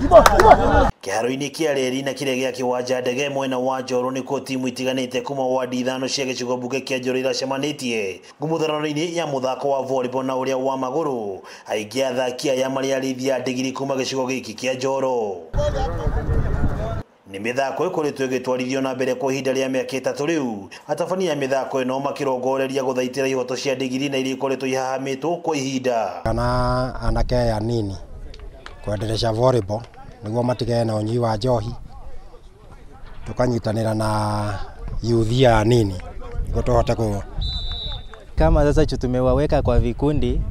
Kĩharo-inĩ kĩa reri na kĩrĩa gĩa kĩwanja ndege mwena wa Njoro nĩkuo timu itiganĩte kuma wadi ithano cia gĩcigo mbunge kĩa Njoro iracemanĩtie ngumuthanano-inĩ ya mũthako wa volleyball na ũrĩa wa magũrũ. Aingĩ athaki aya marĩ arĩithia a ndigiri kuma gĩcigo gĩkĩ kĩa Njoro. Nĩ mĩthako ĩkoretwo ĩgĩtwarithio na mbere kwa ihinda rĩa mĩaka 3 rĩu. Atabania a mĩthako ĩno makĩrongoreria gũthaitĩra ihoto cia ndigiri na iria ikoretwo ihahamĩtwo kwa ihinda. Kana anake aya nini kwenderesha volleyball niguo matigane na ũnyui wa njohi, tukanyitanĩra na youth ya nini niguo tuhote ku kama sasa tumewaweka kwa vikundi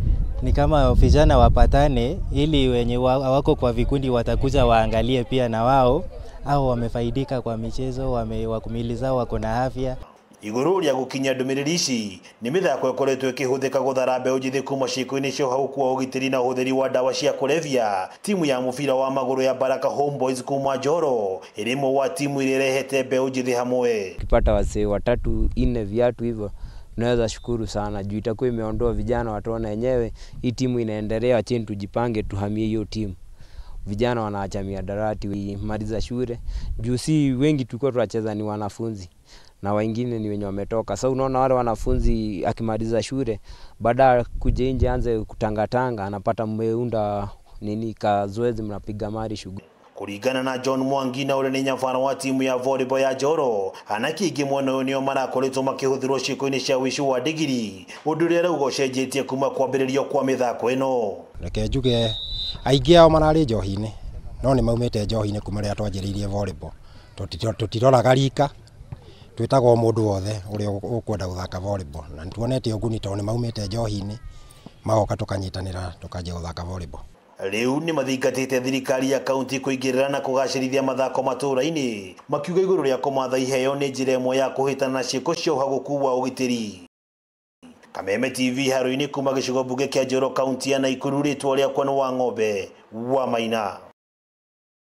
ni kama vijana wapatane ili wenye wako kwa vikundi watakuja waangalie pia na wao au wamefaidika kwa michezo, wakumili zao wako na afya. Iguru rĩa gũkinyia ndũmĩrĩri ici nĩ mĩthako ĩkoretwo ĩkĩhũthĩka gũthara mbeũ njĩthĩ kuma ciĩko-inĩ cia ũhagũku wa ũgitĩri na ũhũthĩri wa ndawa cia kũrebia. Timu ya mũbira wa magũrũ ya Baraka Homeboys kuma Njoro ĩrĩ ĩmwe wa timu iria ĩrehete mbeũ njĩthĩ hamwe. Ukipata wasee 3, 4 viatu hivyo tunaweza shukuru sana juu itakuwa imeondoa vijana wataona wenyewe hii timu inaendelea, acheni tujipange tuhamie hiyo timu. Vijana wanaacha miadarati maliza shule juu si wengi tulikuwa tunacheza ni wanafunzi na wengine ni wenye wametoka. Sasa unaona wale wanafunzi akimaliza shule baada kuja nje anze kutangatanga anapata mmeunda nini kazoezi mnapiga mari shughuli. Kuringana na John Mwangi na ũrĩa nĩ nyabara wa timu ya volleyball ya Njoro, anake aingĩ mwena ũyũ nĩo marakoretwo makĩhũthĩrwo ciĩko-inĩ cia ũici wa ndigiri, ũndũ ũrĩa rĩu ũcenjetie kuma kwambĩrĩrio kwa mĩthako ĩno. Reke njuge aingĩ ao mararĩ njohi-inĩ no nĩ maumĩte njohi-inĩ kuma rĩrĩa twanjĩrĩirie volleyball. Tũtiroraga rika, twĩtagwo mũndũ wothe ũrĩa ũkwenda gũthaka volleyball na nĩtuonete ũguni tondũ nĩ maumĩte njohi-inĩ magoka tũkanyitanĩra tũkanjia gũthaka volleyball. Rĩu nĩ mathingatĩte thirikari ya kaunti kũingĩrĩra na kũgacĩrithia mathako matũũra-inĩ, makiuga igũrũ rĩa kũmatha iheo nĩ njĩra ĩmwe ya kũhĩtana na ciĩko cia ũhagũku wa ũgitĩri. Kameme TV haro-inĩ kuma gĩcigo mbunge kĩa Njoro kaunti ya Nakuru, rĩtwa rĩakwa nĩ wa Ng'ombe wa Maina.